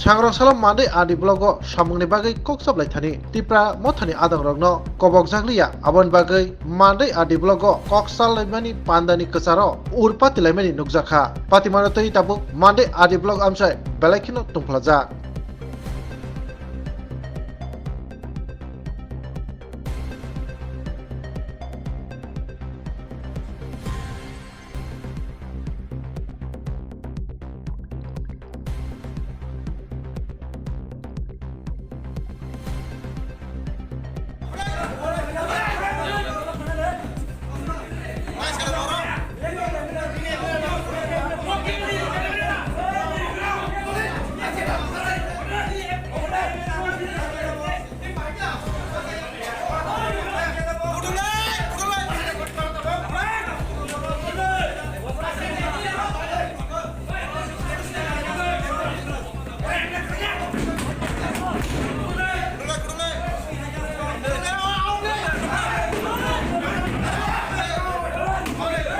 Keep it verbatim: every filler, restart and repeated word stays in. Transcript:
Sangrong salo Mandai R D block o samungni bagwi kok chaplai thani Tipra Mothani adongrokno kobokjak liya, aboni bagwi Mandai R D block o kok chalnaimani pandani kwcharo ur patilaimani nukjakha. Patimano twi tabuk Mandai R D block amchai belai kheno tungphlajak.